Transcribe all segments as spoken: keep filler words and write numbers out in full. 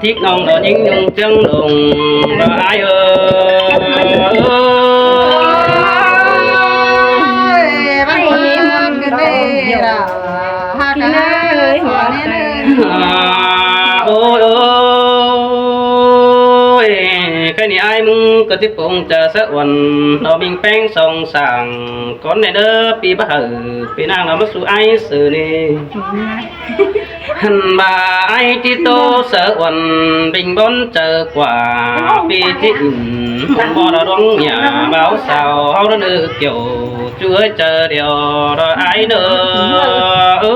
Thính ong lỏ ꞌnhính ꞌnung ꞌchương lông lỏ ai ơ. Ôi, văn hóa cái này là ha cái này. À, ôi, ôi, cái này ai ꞌmứng ꞌcọ tí pông chaư sáư uôn, nó ꞌminh ꞌpéng song sảng, cón ꞌnị ꞌnớ, ꞌpi báu hảư, ꞌpi ꞌnáng nó ꞌmá sú ai sáư ꞌnị. Hăn ꞌva ai ꞌchí ꞌtố sáư uôn, ꞌpinh bón chaư ꞌquá, ꞌpi ꞌchí ứn, ꞌmôn ꞌmo đa đuống nhà, báu sau, ꞌháu đa ꞌnư kiẻo, ꞌchu ơi chaư điêu, đa ai ꞌnớ. Ơ.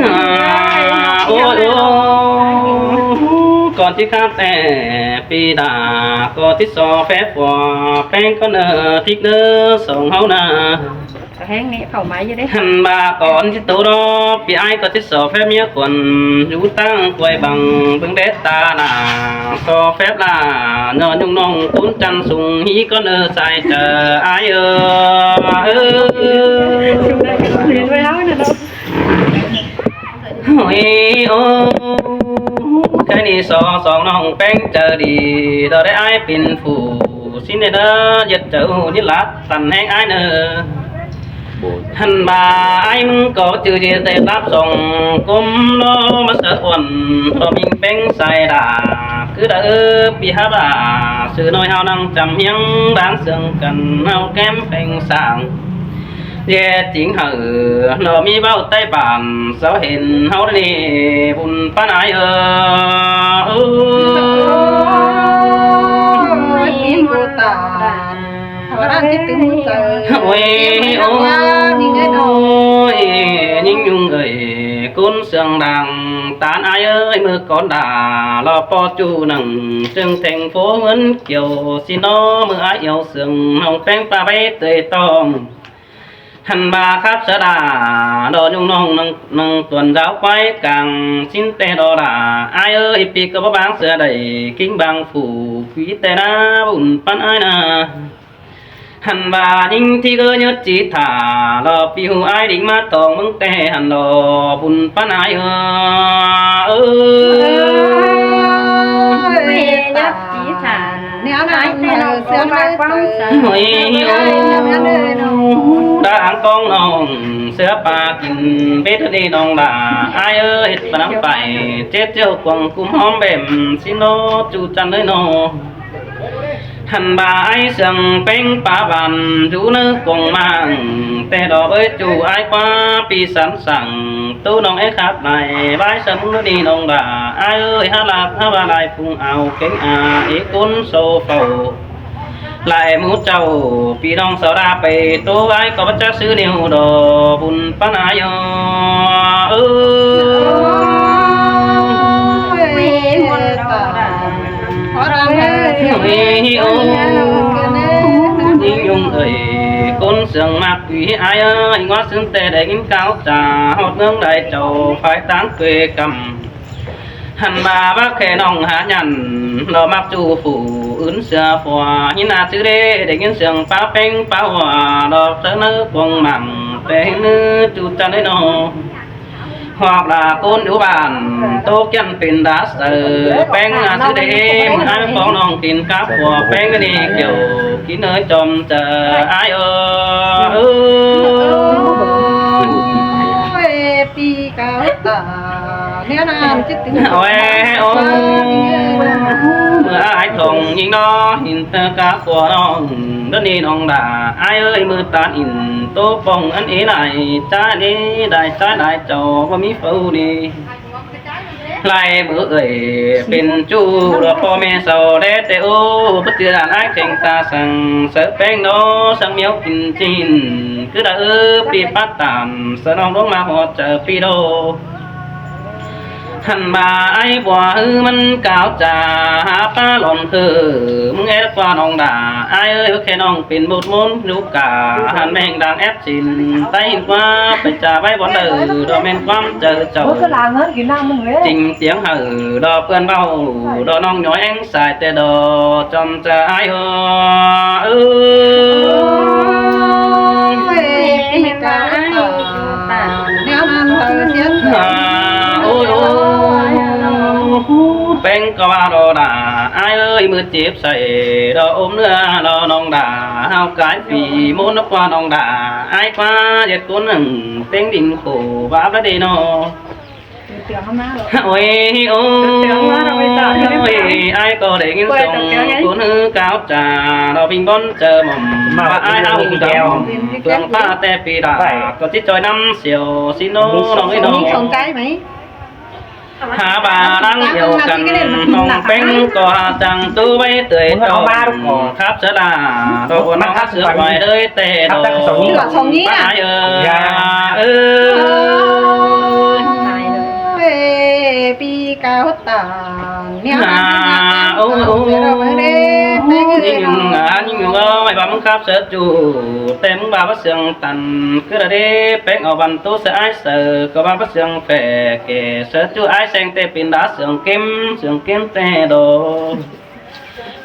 À, ôi, ôi, con ꞌchí khắp ꞌtẹ, ꞌpi đa, ꞌcọ ꞌchí so phép ꞌquá, ꞌpéng ꞌcọ ꞌnớ, thính ꞌnớ, song ꞌháu ꞌnớ. Hăn ꞌva con ꞌchí ꞌtố đó, ꞌpi ai ꞌcọ ꞌchí so phép ꞌmía khuôn, dú ꞌtáng quay bằng, bưng đét ta nả, so phép là, ꞌnhó ꞌnhúng ꞌnọng, cún chăn sung, hí ꞌcọ ꞌnớ, sai chaư, ai ơ, ơ. Ôi, ô, cái ꞌnị so, song ꞌnọng ꞌpéng chaư đi, đó đé ai pên phủ, ꞌsịn ꞌnị ꞌnớ, ꞌdệt chaư ꞌnị lát, tăn ꞌhéng ai ꞌnớ. Hăn ꞌva ai ꞌmứng ꞌcọ chứ ꞌdệt tê táp song, cốm nó ꞌmá sáư uôn, nó ꞌminh ꞌpéng sai đa, cứ đa ơ, ꞌpi hák đa, sư ꞌnọi ꞌháu ꞌnăng chăm ꞌhiếng, đáng sương căn ꞌháu kém ꞌpéng sảng. ꞌDệt chính hảư, nó ꞌmí báu ꞌTáy Bản, sau hên ꞌháu ꞌnị, bun ꞌpắn ai ơ. Ôi, ôi, ôi, ꞌnhính ꞌnung ơi, cún sương đang tán ai ơi, ꞌmự cón đa, lo ꞌpo ꞌchu nẳng, ꞌsướng thành phố Nguyễn Kiều, ꞌsịn ꞌnớ ꞌmự ai iêu sương, ꞌnọng ꞌpéng ꞌpá báu tơi tong. Hăn ꞌva khắp sáư đa, đo ꞌnhúng ꞌnọng nẳng, nẳng tuần giáo quái cang, ꞌsịn ꞌtẹ đó đa, ai ơi, ꞌpi ꞌcọ báu báng sáư đảy, kính bang phủ, quí ꞌtẹ ná, bun ꞌpắn ai ná. Hăn ꞌva ꞌnhính thí ꞌcọ nhớt ꞌchí thả, lo ꞌpi ꞌhụ ai đính ꞌmá tong ꞌmướng ꞌtẹ hăn lo, bun ꞌpắn ai ơ. Ơ. Ơ, nhớt ꞌchí thả. Ôi, ôi, đã ăn con ꞌnọng, sứa ꞌpa kin bết đi ꞌnọng đa, ai ơ, ꞌhịt ꞌpa ꞌnăng phải, chết chiêu cuồng cúm hóm bẻm, ꞌsịn ꞌnớ, ꞌchu chăn ꞌnới ꞌnớ. Hăn ꞌva ai sương ꞌpéng ꞌpá bản, dú ꞌnớ cuông mảng, ꞌtẹ đó bới ꞌchu ai ꞌquá, ꞌpi sẵn sàng, ꞌtố ꞌnọng é khắp lai, bái sớm ꞌnớ đi ꞌnọng đa, ai ơi, hák lạp, hák ꞌva lai phung ao, kéng a, é cốn sô phâu. Lai ꞌmú chảu, ꞌpi ꞌnọng sau đa pay, ꞌtố ai ꞌcọ báu chắc ꞌsứ ꞌnéo đó, bun ꞌpắn ai ơ. Ơ. Ôi, ôi, ôi, ôi, ôi, ꞌnhính ꞌnung ơi, cốn sương mạc quí ai ơi, ꞌnhính ꞌquá ꞌsướng ꞌtẹ đảy ꞌnghín cáo cha, ꞌhọt ꞌmướng đảy chảu, phái táng quê căm. Hăn ꞌva bác khe ꞌnọng hák nhẳn, lo mắc ꞌchu phủ, ứn sưa phua, ꞌhín a ꞌsứ đé, đảy ꞌnghín sương páo ꞌpéng páo hua, lo sáư ꞌnớ cuông mảng, ꞌtẹ ꞌhín ꞌnớ ꞌchu chăn ꞌnới ꞌnớ. Hoặc là cốn dú bản, ꞌtố kiăn pên đá saư, ꞌpéng a ꞌsứ đé, ꞌmự ai phóng ꞌnọng kin cắp phua, ꞌpéng ꞌnị kiẻo, kin ơi chom chaư, ai ơ, ơ. Ôi, pi cáo tả. Ôi, ôi. ꞌMự ai thong ꞌnhính ꞌnó, hin tơ cá phua ꞌnọng, đớ ꞌnị ꞌnọng đa, ai ơi, ꞌmự tán hin, ꞌtố pông ăn ế lai, ꞌchái ế lai, ꞌchái lai chảu, báu ꞌmí phau ꞌnị. Lai ꞌmự ơi, pên ꞌchu, đua ꞌpo ꞌme sau, đé ꞌtẹ ô, báu ꞌchư đàn ái kheng ta săng, sáư ꞌpéng ꞌnó, săng ꞌmiếu kin ꞌchịn, cứ đa ư, pi pát tản, sáư ꞌnọng đuống ꞌmá ꞌhọt chaư pi đô. Hăn ꞌva ai bua ư ꞌmắn cáo cha, hák ꞌpá lon khư, ꞌmứng é ꞌlẹo ꞌquá ꞌnọng đa, ai ơi, khe ꞌnọng pên bột ꞌmôn, dú cả, hăn ꞌmeng đang ép ꞌsịn, ꞌTáy hin ꞌquá, pay cha báu bón đaư, đo ꞌmen ꞌquám chaư chảu. Chính tiếng hảư, đo ꞌpươn báu, đo ꞌnọng nhói éng sai ꞌtẹ đo, chom chaư ai ơ. Ơ. Ôi, ôi, ꞌmự chếp sai đo ốm ꞌnưa lo ꞌnọng đả, ꞌhao cái phi ꞌmôn ꞌnớ ꞌquá ꞌnọng đả, ai ꞌquá ꞌdệt ꞌcốn ꞌnưng ꞌtếng đin khổ báp ꞌlạ đi ꞌnọ. Ôi, ôi, ai ꞌcọ đảy ꞌnghín sông ꞌcốn ꞌhứ cáo chaư lo ꞌpinh bón chaư mỏm, ꞌva ai ꞌhao đảy mỏm, ꞌpương ꞌphạ té phi đả, ꞌcọ ꞌchí ꞌchoi ꞌnăm siêu, ꞌsịn ꞌnớ ꞌnọng ới ꞌnọng. Hả ꞌva ꞌláng điêu căn, ꞌnọng ꞌpéng ꞌcọ hả chắng ꞌtố ꞌvạy tưới ꞌtọ, khắp sớ đả, đo ꞌcốn ꞌnọng hả sướng hoài đới té đo. Ơ, ơ. Ôi, ôi, ôi, ꞌnhính ꞌnhính ơi, ꞌva ꞌmứng khắp sớ ꞌchu, té ꞌmứng ꞌva báu sương tăn, ꞌcứ đa đế ꞌpéng au văn ꞌtố sớ ai saư, ꞌcọ ꞌva báu sương phé kẻ sớ ꞌchu ai seng té pên đá sương kêm, sương kêm té đo.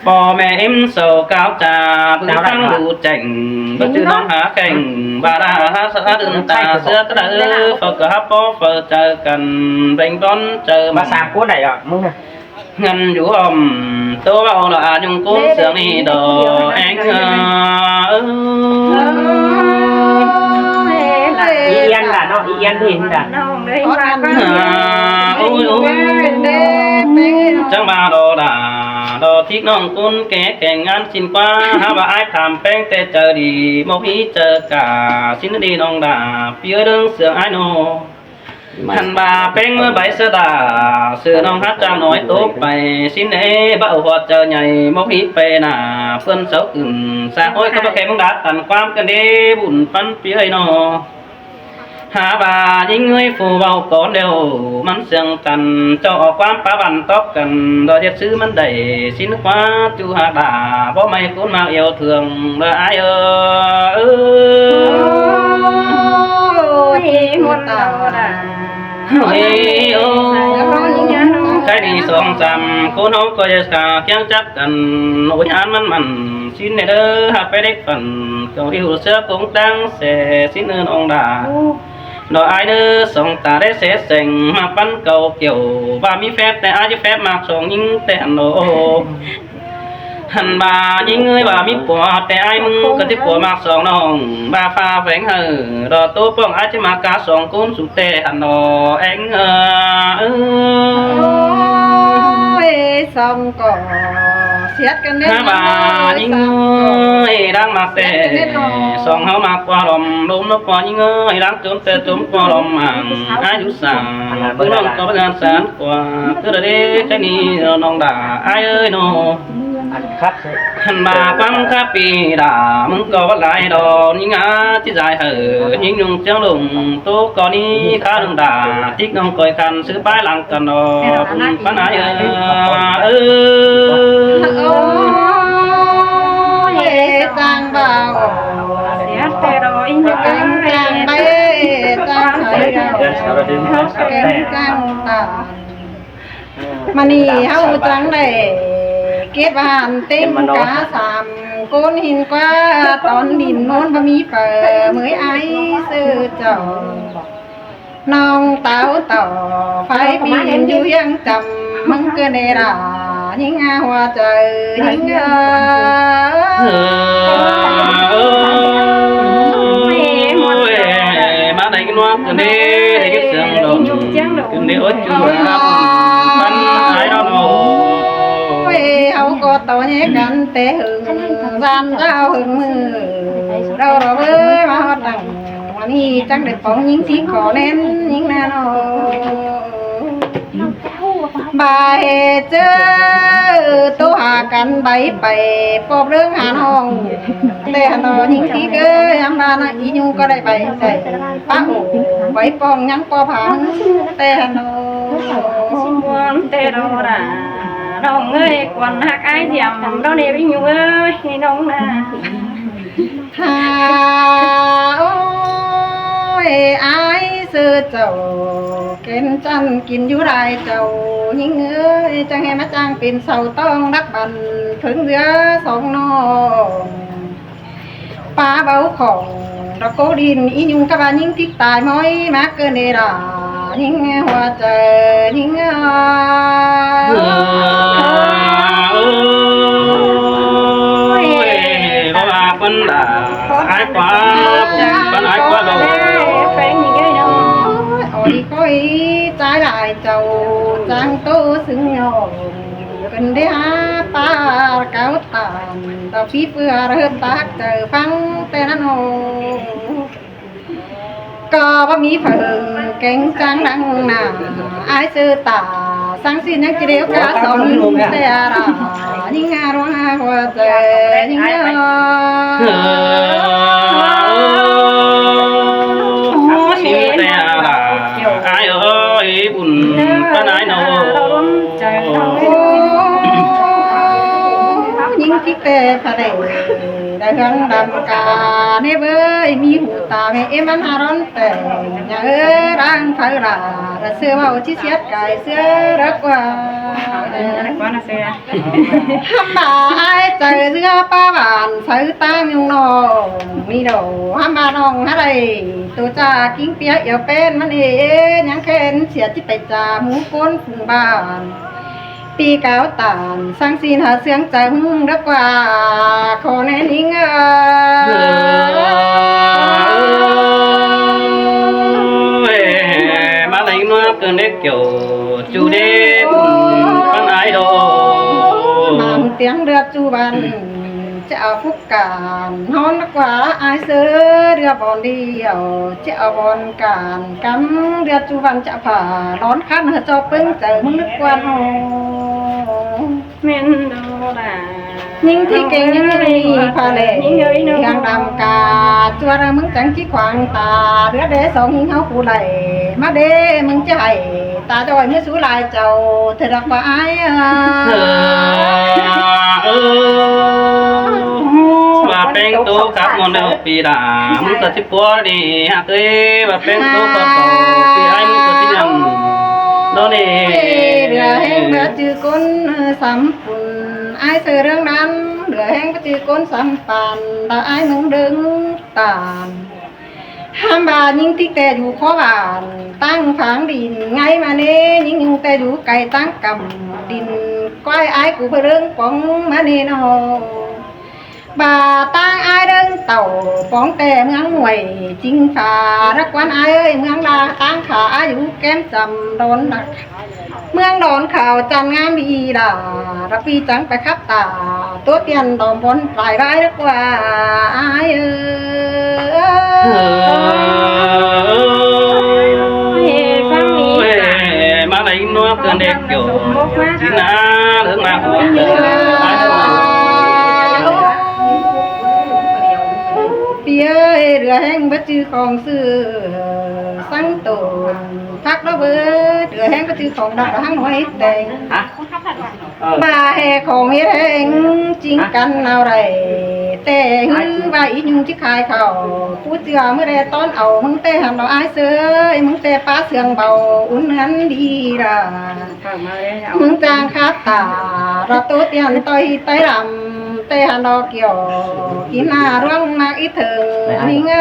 ꞌPo ꞌme ím sau cáo chaư, bưng thắng ꞌlụk chẻng, báu ꞌchư ꞌnọng hả khẻng, ꞌva đa hả sớ đưn ta sứa ꞌcứ đa ư, phaư ꞌcọ hả ꞌpo phaư chaư căn, ꞌveng bón chaư ꞌva mỏm. Sám ꞌcốn đảy ꞌnọ, ꞌmứng ꞌnặn dú ỏm, ꞌtố ꞌvạu lo a ꞌnhung ꞌcốn sương ꞌnị đo, eng ơ. Yên đả ꞌnọ, yên thì đả. Ôi, ôi. Chắng ꞌva đo đả, đo thík ꞌnọng ꞌcốn ké keng ngăn ꞌsịn ꞌquá, hả ꞌva ai tham ꞌpéng té chaư đi, mốc hí chaư cả, ꞌsịn đi ꞌnọng đả, phi ới đương sương ai ꞌnọ. Hẳn ꞌva ꞌpéng ꞌmưa báu sớ đả, sư ꞌnọng hả chắng nói tố pay, ꞌsịn ế báu ꞌhọt chaư nhảy, mốc hí pay nả, ꞌpươn sáu cửn, sa ôi, ꞌcọ báu khe ꞌmứng đá tăn ꞌquám căn đế bun ꞌpắn phi ới ꞌnọ. Hả ꞌva ꞌnhính ơi phủ ꞌvạu cón đeo, ꞌmắn sương căn, ꞌchọ au ꞌquám pá văn tóp căn, đo ꞌdệt sư ꞌmắn đảy, ꞌsịn ꞌquá ꞌchu hả đả, báu ꞌmạy ꞌcốn ꞌmặc yêu thương, ꞌva ai ơ. Ôi, ôi, ôi. Ôi, ôi. Cái đi song sắm, ꞌcốn ꞌháu ꞌcọ ꞌdệt cả, kiêng chắc căn, ôi, án ꞌmắn mẳn, ꞌsịn ꞌnị đơ, hả pé đếc phản, ꞌcọ đi hủ sứa ꞌcốn tăng, xe, ꞌsịn ơn ꞌnọng đả. Đo ai đơ song ta đé xé seng, ꞌmá ꞌpắn cau kiẻo, ꞌva ꞌmí phép té ai ꞌchí phép ꞌmặc song ꞌnhính té hẳn đo. Hẳn ꞌva ꞌnhính ơi ꞌva ꞌmí pua té ai ꞌmứng ꞌcọ ꞌchí pua ꞌmặc song ꞌnọng, ꞌva pha pheng hảư, đo ꞌtố ꞌpọng ai ꞌchí ꞌmặc cá song ꞌcốn sú té hẳn đo, eng ơ. Ôi, song ꞌcọ siết căn đế. Hả ꞌva ꞌnhính ơi, đang ꞌmặc té, song ꞌháu ꞌmặc ꞌquá lom, lom ꞌnớ ꞌquá ꞌnhính ơi, đang chốm té chốm ꞌquá lom mẳn, ai dú sảng, bưng ꞌnọng ꞌcọ báu dán sán ꞌquá, ꞌcứ đa đế, cái ꞌnị ꞌnọng đả, ai ơi ꞌnọ. Hẳn ꞌva ꞌquám khắp phi đả, ꞌmứng ꞌcọ báu lai đo, ꞌnhính á, ꞌchí dai hảư, ꞌnhính ꞌnung chắng lông, ꞌtố ꞌcọ ꞌnị khá ꞌnọng đả, thík ꞌnọng khỏi khăn, sư pái lăng căn đo, bun ꞌpắn ai ơ. Ơ. Ôi, chắng ꞌva ổ. Chắng, chắng báu, chắng khỏi ꞌva. Chắng, chắng ta. ꞌMá ꞌnị ꞌháu chắng đảy kếp ꞌván ꞌtếng cá sám ꞌcốn hin ꞌquá, tón đin ꞌmôn báu ꞌmí phaư ꞌmới ai sư chảu. ꞌNọng táo tỏ phái phi đin dú hiếng chăm, ꞌmứng ꞌcứ đe đả, ꞌnhính a hua chaư, ꞌnhính a. Ôi, ꞌmá đảy ꞌnhính ꞌnua, ꞌcứ đe, đảy ꞌnhính sương đôn, ꞌcứ đe ối chu, ꞌpắn ai ꞌnọ ꞌnọ. Ôi, ꞌháu ꞌcọ tó ꞌnhé căn té hưng, gian dao hưng ꞌmự, đau đau bới ꞌmá ꞌhọt đẳng. ꞌMá ꞌnị chắng đảy póng ꞌnhính thík ꞌcọ ꞌnén ꞌnhính ꞌnặn ꞌnọ. Bái ꞌchư ꞌtố hả căn báu pay ꞌpọp ꞌlướng hả ꞌnọng. Té hả ꞌnọ ꞌnhính thík ới, hăm ꞌva ꞌnọ ꞌí ꞌnhung ꞌcọ đảy pay sai. Pá ổ báu pong ꞌnhắng ꞌpọp hả. Té hả ꞌnọ. Sim ꞌmuôn té đo đả. ꞌNọng ơi, quan hắc ai diệm đo nếp ꞌí ꞌnhung ơi, ꞌnọng ꞌnạ. Hả ôi, ai sư chảu, kén chăn kin dú lai chảu, ꞌnhính ơi, chắng ꞌhế ꞌmá chắng pên sau ꞌtong đắc băn, phớng ꞌdứa song ꞌnọng. Pá báu khỏng, đo ꞌcố đin, ꞌí ꞌnhung cá ꞌva ꞌnhính thík tai ꞌmới, ꞌmá ꞌcứ đe đả, ꞌnhính hua chaư, ꞌnhính ơ. Đa ái ꞌquá, bun ꞌpắn ái ꞌquá đaư. Ôi, ôi, ꞌchái lai chảu, chắng ꞌtố ꞌsướng ꞌnhọng, ꞌcốn đé hák ꞌpá cáo tản, tảu ꞌpí ꞌpưa ꞌhướn tắc chaư ꞌphắng ꞌtẹ ꞌnặn ꞌnớ. ꞌCọ báu ꞌmí phaư kéng chắng nẳng nả, ái ꞌsứ tả, săng ꞌsịn ꞌnhắng ꞌchí điêu cá song ꞌtẹ đa, ꞌnhính ha ꞌluống ha hua chaư, ꞌnhính ha. Ôi, ꞌsịn ꞌtẹ đa, ái ơi, bun ꞌpắn ái ꞌnớ. ꞌNhính ꞌchí ꞌtẹ pha đảy, đa ꞌhướng đăm ca, ꞌnê bới, ꞌmí hủ ta mê, ꞌếm ꞌmắn ha ꞌlón tẻng, nhà ơi, đang phaư đa, đa ꞌsứa ꞌvạu ꞌchí siết cai ꞌsứa đa ꞌquá. Hăm bả ái chaư ꞌsứa ꞌpá bản, saư ꞌtáng ꞌnhọng ꞌnọng, ꞌmí đaư, hăm bả ꞌnọng hák đảy, tô cha ꞌkính ꞌpía yau ꞌpến ꞌmắn ê, ꞌnhắng khen sia ꞌchí pay cha ꞌmú ꞌcốn phung bản. ꞌPí cáo tản, săng ꞌsịn ha ꞌsướng chaư ꞌhướn đa ꞌquá, khổ ꞌnê ꞌnhính ơi. Ôi, ꞌmá đaư ꞌnhính ꞌnớ ꞌcốn đé kiẻo, ꞌchu đé bun ꞌpắn ái đaư. Măng tiếng đa ꞌchu băn, chả phúc cản, ꞌhón đa ꞌquá ái ꞌsứ đa bón đi, chả bón cản, cắm đa ꞌchu băn chả phả, ꞌlón khăn hả ꞌchọ ꞌpứng chaư ꞌmứng đa ꞌquá ꞌnớ. ꞌMen đaư đa. ꞌNhính ꞌthí kéng ꞌnhính ꞌnị pha lẻ, ꞌnhính ơi ꞌnớ. ꞌHiang đăm ca, ꞌchua đa ꞌmứng chắng ꞌchí khoang ta, đứa đé song ꞌnhính ꞌháu phủ đảy, ꞌmá đé ꞌmứng ꞌchí hảy, ta ꞌchoi ꞌmứa sú lai chảu, ꞌthơ đa ꞌquá ái ơ. Ơ, ơ, ꞌva ꞌpéng tô cắp ꞌmôn đaư ꞌpi đa, ꞌmứng ꞌcọ ꞌchí pua đi, hák ơi, ꞌva ꞌpéng tô cắp ꞌpi ái ꞌmứng ꞌcọ ꞌchí nhẳn. ꞌNo ꞌnị. Ê, đa ꞌhếng báu ꞌchư ꞌcốn, ơ, sắm pun, ái ꞌsứ ꞌlướng ꞌnặn, đa ꞌhếng báu ꞌchư ꞌcốn sắm păn, đa ái ꞌmứng đớng tản. Hăm bả ꞌnhính ꞌtí ꞌtẹ dú khó bản, ꞌtáng pháng đin, ngay ꞌmá ꞌnê, ꞌnhính ꞌnhính ꞌtẹ dú cai ꞌtáng căm đin, ꞌquái ái cu pơ ꞌlướng póng ꞌmá ꞌnê ꞌnớ. Bả ꞌtáng ái ꞌlớng tảu póng ꞌtẹ ꞌmướng Huổi Chính Phả, đa ꞌquán ái ơi, ꞌmướng đa ꞌtáng khả ái dú kém chăm đón đa. ꞌMướng đón khảu chăn ngắm đi đa, đa ꞌpi chắng pay khắp tả, ꞌtố tiên đom bón lai ꞌvái đa ꞌquá ái ơi. Ôi, ꞌmá đaư ꞌnhính ꞌnớ ꞌcốn đé kiẻo, ꞌchí nả, ꞌlướng nả hua. ꞌPi ơi, đa ꞌhếng báu ꞌchư khong ꞌsứ, săng tổn, phắc đó bới, đa ꞌhếng báu ꞌchư khong đa, đa ꞌháng ꞌnọi teng. Hả? Ơ. Bả ꞌhế khong ꞌhế ꞌhếng, chính căn ꞌnáo đảy, ꞌtẹ ꞌhứ ꞌva ꞌí ꞌnhung ꞌchí khai khảu, pú ꞌchưa ꞌmứ đe tón au, ꞌmứng ꞌtẹ hăn ꞌnọ ái ꞌsứ, ꞌmứng ꞌtẹ pá sương báu, ún ꞌnán đi đa. ꞌMứng chang khắp tả, đa ꞌtố tiên ꞌtoi ꞌtoi đăm, ꞌtẹ hăn ꞌnọ kiẻo, kin nả ꞌluống ꞌmặc ꞌí thơng, ꞌnhính ơi.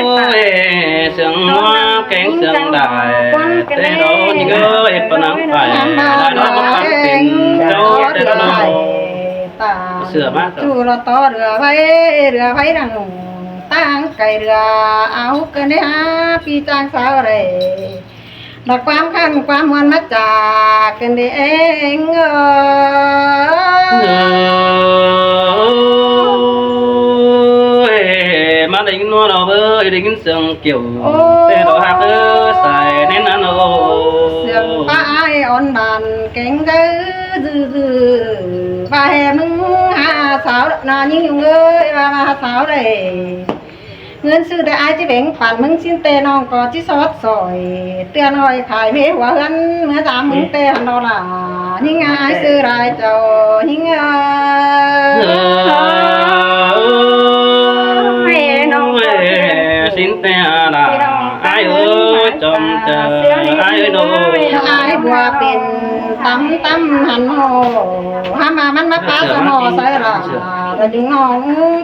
Ôi, sương ꞌnua kéng sương đảy, ꞌtẹ ꞌnọ ꞌnhính ơi, pơ nắng phải, lai đó ꞌmá khăn pên, chảu ꞌtẹ ꞌnọ. Tả, sửa mát rồi. Chu lo tó đa ꞌvái, đa ꞌvái đăng, ꞌtáng cai đa, au ꞌcọ đé hák ꞌpi chang sao đảy. Đa ꞌquám khăn ꞌquám ꞌmuôn ꞌmá chả ꞌcọ đé ꞌhếng ơ. Ôi, ꞌmá đaư ꞌnhính ꞌnớ đa bới, đaư ꞌnhính sương kiẻo. Ôi. ꞌTẹ đa hák ơ, sai ꞌnén ꞌnặn ơ. Sương pá ái ón bản kéng dư dư dư. ꞌVa ꞌhế ꞌmứng ha sao đa ꞌnhính ꞌnhung ơi, ꞌva ꞌva ha sao đảy. ꞌNgớn ꞌsứ ꞌtẹ ái ꞌchí bẻng păn ꞌmứng ꞌsịn ꞌtẹ ꞌnọng ꞌcọ ꞌchí sót sỏi. ꞌTưa ꞌnọi khai mế hua ꞌhướn ꞌmứa dăm ꞌmứng ꞌtẹ hăn ꞌnọ đa. ꞌNhính ái ꞌsứ lai chảu, ꞌnhính ơi. Ôi, ꞌsịn ꞌtẹ đa. Ái ơi, chom chaư, ái ơi ꞌnọ. Ái bua pên tăm tăm hăn ꞌnọ. Hák ꞌmá ꞌmắn ꞌmá pá sa ꞌnọ sai đa. Đa ꞌnhính ꞌnọng.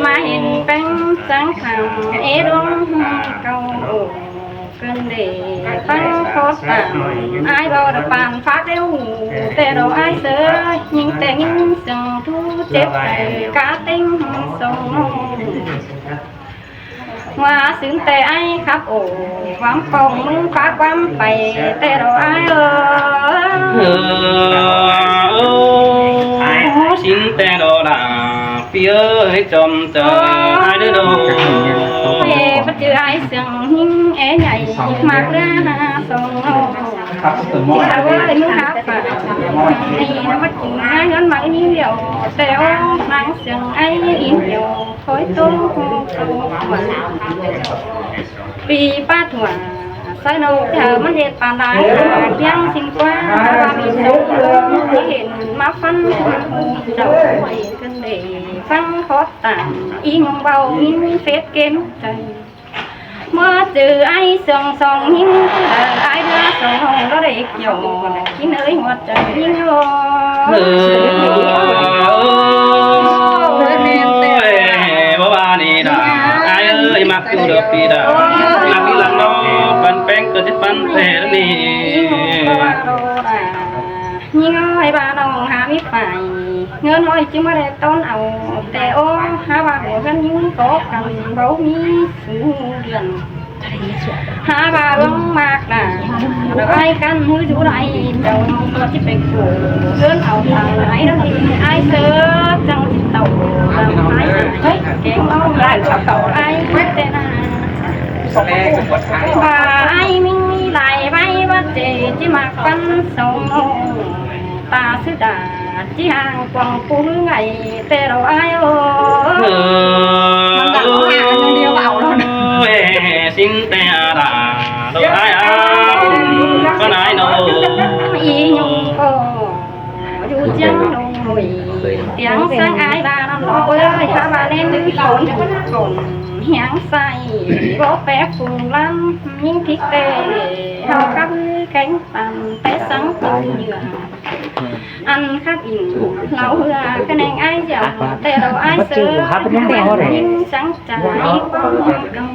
ꞌmá hên ꞌpéng chắng khẳng é ꞌluống ꞌcọ ꞌcứn đảy ꞌphắng khót tản. Ải ꞌvạu đảy păn phák ꞌlẹo, té ꞌlẹo ải ꞌsớ, ꞌnhính té ꞌnhính sương ꞌtú chếp cá ꞌtếng sông. ꞌMá sứn té ải khắp ổ, ꞌquám pông ꞌmứng phák ꞌquám pay, té ꞌlẹo ải ơi. Sứn té ꞌlẹo đa, ꞌpi ơi, chom ꞌchoi ải đu đu. Ê, bắt chư ải sương ꞌnhính é nhảy, mák ꞌlứa sông. Chư ải ơi, ꞌmứng háp phả, ê, bắt chư ải ngắn mák ꞌnhính điêu, té ꞌlẹo ꞌmáng sương ải ín điêu. Khói tố khô khô. ꞌPi ꞌpá thua, ꞌsái ꞌnọng ꞌchạu ꞌmắn ꞌdệt păn lai, ꞌliếng ꞌsịn ꞌquá, ꞌva ꞌmí sông, ꞌmí hên ꞌmá ꞌphắn, chảu ꞌcứn đảy ꞌphắng khót tản, ꞌí ꞌnhóng ꞌvạu, ꞌmí phết kêm chaư. ꞌMá chư ải sương sông ꞌnhính, ải ꞌlứa sông ꞌló đảy kiẻo, ꞌkín ơi ꞌngọt chaư ꞌnhính ꞌló. Ơ, ơ, ơ, ơ, ơ, ơ, ơ, ơ, ơ, ải ơi, mák ꞌchu đa ꞌpi đa, mák ꞌpi lăng ꞌnọ, păn ꞌpéng ꞌcọ chếp păn ꞌtẹ ꞌnị. ꞌNhính ơi, ꞌva ꞌnọng hák ꞌmí pay, ꞌngớn ꞌhọi ꞌchí ꞌmá đảy ꞌtọn au, té ꞌlẹo hák ꞌva ꞌhụ ꞌngớn ꞌnhính ꞌcọ căn báu ꞌmí sú đươn. Hák ꞌva ꞌlống mák đa, ꞌlẹo ải căn ꞌhứ dú đảy, chảu ꞌnọng ꞌcọ ꞌchí pay khủ, ꞌngớn au tang ải ꞌnọ, ải ꞌsớ chắng ꞌchí tảu, ải kéng ꞌlống ải chảu tảu ải té ꞌna. ꞌVa ải ꞌmí lai ꞌvạy ꞌva ꞌchí ꞌchí mák păn sông ꞌnọ, ta ꞌsứ đa ꞌchí hang quăng ꞌpú ꞌhứ ải té ꞌlẹo ải ơi. Ơ, ơ, ơ, ơ, sứn té đa, ꞌlẹo ải a, păn ải ꞌnọ. ꞌI ꞌnhóng ꞌcọ dú ꞌchương ꞌlống ꞌmí, ꞌtiếng ꞌsướng ải ꞌva ꞌnặn ꞌló ơi, hák ꞌva ꞌnén ꞌnứ cốn, cốn hiếng say, báu pé phung ꞌlắm, ꞌnhính thík té, ꞌháu cắp kéng păn, té ꞌsướng tô nhựa. Ăn khắp in lau hưa cái neng ai dẻo, té đầu ai sớ, khắp bên nhau rồi. Sẵn sàng đi quăng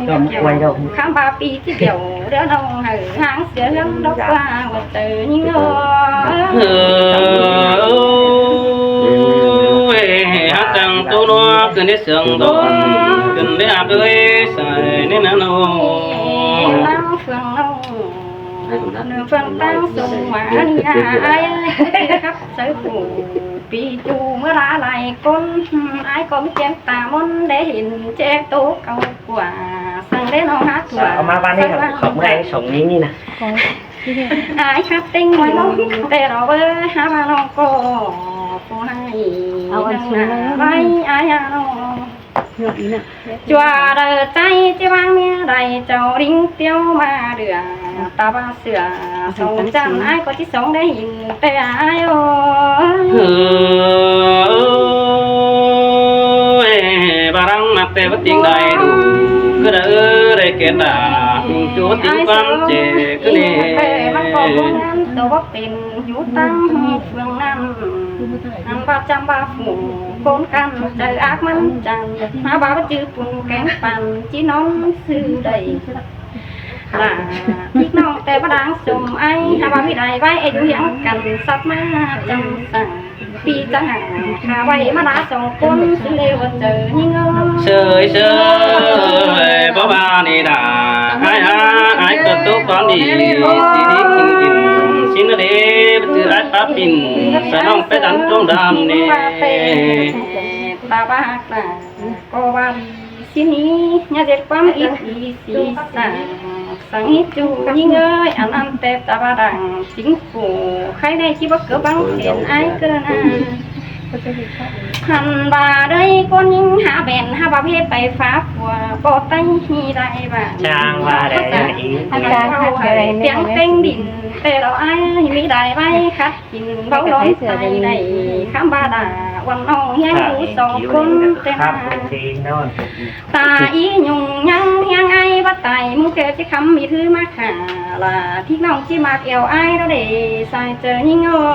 quăng quăng quăng. Khám ba pi chứ kiểu, đứa đâu hở hang sửa hương đốc qua, một tờ những ngô. Ơ, ơ, ơ, ơ, hát tăng tô nó, cứ nét sướng đó, cứ nét áp đuôi, sai nét nắng nô. Lăng phương nông. Nương phơn tăng sung mà ăn nhà ai, khắp sới phủ, pi chu mưa lá lai côn, ai có biết chén ta môn để hình che tô cầu quả, sang để nó hát quả. Sao mà ban này sang học ngay sống như như nè. Ai khắp tinh mình, tê đó với hát mà nó có, có hay, Ao ăn năng xuống là đây. Vai, ai à nó. Chua đờ chay chứ bang mía đài châu đính tiêu mà đửa, ta ba sửa, sông chăn ai có chứ sống để hình tê ai ơi. Ơ, ơ, ơ, ê, ba răng mặt tê bất tín đầy đủ, cứ đỡ đây kết đà, chú tín quan chế, cứ nè. Tê, mắc có bốn năm, tô bốc tín, hú tăng, phương năm. Năm ba trăm ba phủ, bốn căn, trời ác mắn chăn, má ba bất chư phun kén păn, chí nón sư đầy. Là, thít nong tê bá đáng xùm ai, ha ba mi đài vai, ê dú hiếng căn, sắp má chăm sàng. Pi chăng hả, ha vai má đá sông côn, sư lê vật trời, nhí ngơ. Sơi, sơi, bó ba ni đà, ai ha, ai cơ tố con đi, đi đi kinh kinh, xin nó đi, bất cứ ai pháp bình, sa nong pé đắn trông đam nè. Ta ba ta, cô ba đi, xin ý, nhà dệt quán ít ý, xì xả, sáng ít chu, nhí ngơi, ăn ăn tê ta ba đảng, chính phủ, khay này chỉ bắt cứ băng thiện ai cơ na. Hăn ba đây con nhính hả bèn hả ba phê bày phá của bộ tay hi đại bản. Chang ba đây hả ý. Hả ba hả ba tiếng tênh đỉnh, tê đó ai, hi mi đại vai khát kín báu lón tay đảy, khám ba đà, quần ong hiên hú sông côn tê na. Ta ý nhung nhăng hiên ai bắt tay, mung kê chứ khám mi thứ mắc hả, là thít nong chứ mắc eo ai đó để sai chờ nhính ngô.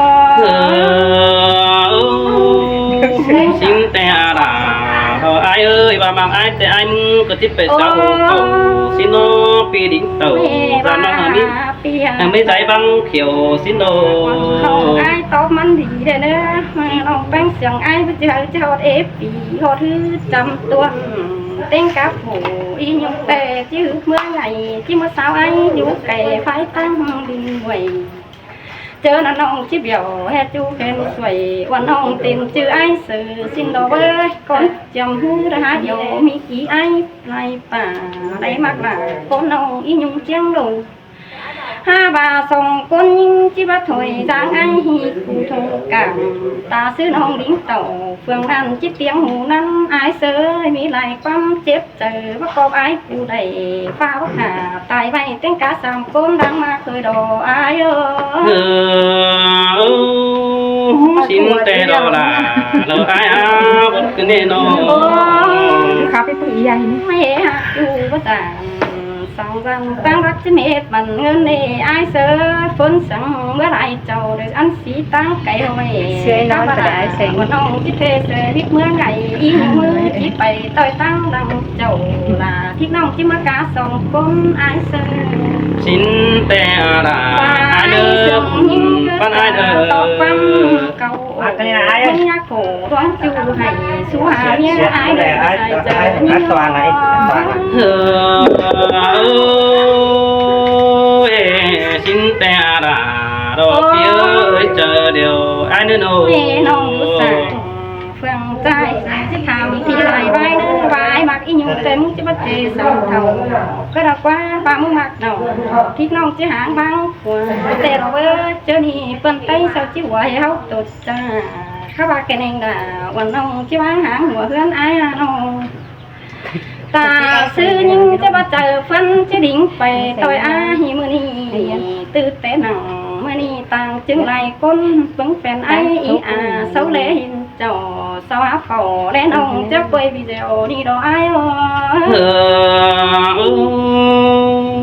Xin tê à đà, thôi ai ơi, ba mang ai tê ai mung, có tiếp về xã hội cầu, xin nó pi đính tàu, là nó hả mi. Pi hả. Hả mi dạy băng kiểu xin đồ. Không ai tóm mắn gì đây nữa. Nong peng siang ai bơ chứ hả chứ hot ế pi hot hư chăm tuôn. Tên cá phủ y nhung tê chứ mưa ngày chứ mưa sao ai nhú kẻ phải tăng đinh quầy. Chớ nó nong chứ biểu he chu khen xuôi, quan nong tên chứ ai sự xin đồ bơ, con chăm hư ra há dầu mi ký ai lai pả, lai mắc là con nong y nhung chiang đồ. Ha ba sông côn nhính chứ bắt thôi giang ai hi cu thông cảm. Ta sư nong đính tàu, phương nan chứ tiếng hù năn ai sớ mi lai quăm chếp chớ, bắt cọp ai cu đảy pha bắt hả, tai vai tiếng cá sông côn đang mà khơi đồ ai ơ. Ơ, ơ, xin tê đồ là, lơ ai á, bất cứ nê nô. Khắp cái tụi ai. Mẹ hả, cu bắt sông. Song răng tăng rắc chứ mệt bắn ngân nê ai sớ, phốn săng mưa lai châu được ăn xí tăng cái hồi. Sưới nói phải ai sớm. Còn ông chứ thuê sớ biết mưa ngày, ý mưa chỉ phải tỏi tăng đằng châu là thịt nong chứ mưa cá sông côn ai sớ. Xin tê à đà, ai ai đơ, sớm, bắn ai đơ. Tóc băng cầu. Ơ, ơ, ơ, ơ, ê, xin tê à đà, đồ pi ơi, chớ điều ai nữa nô. Ê, nong bút sài. Phương trai, chứ tham thì lai vai, vai mắc y nhung tê mung chứ bắt tê sông thầu. Cứ đọc qua, ba mung mắc đầu. Thịt nong chứ háng băng, của tê đó bơ, chớ ni, pơn tay sao chứ hoài háo tột. Chả, khắp ba cái neng đà, uốn nong chứ báng háng hua hươn ai à nô. Ta sư nhính chứ bắt chào phân chứ đính phải tôi á hi mưa ni. Tư tế nặng mưa ni tăng chứng lai côn pứng phèn ai ý à, sáu lễ hình chào, sáu áp khẩu lễ nong chứ quay video đi đó ai ơ. Ơ, ơ,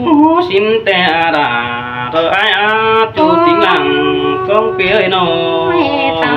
ơ, xin tê đà, thơ ai á, chú chính làng, con phía ơi nô. Mẹ ta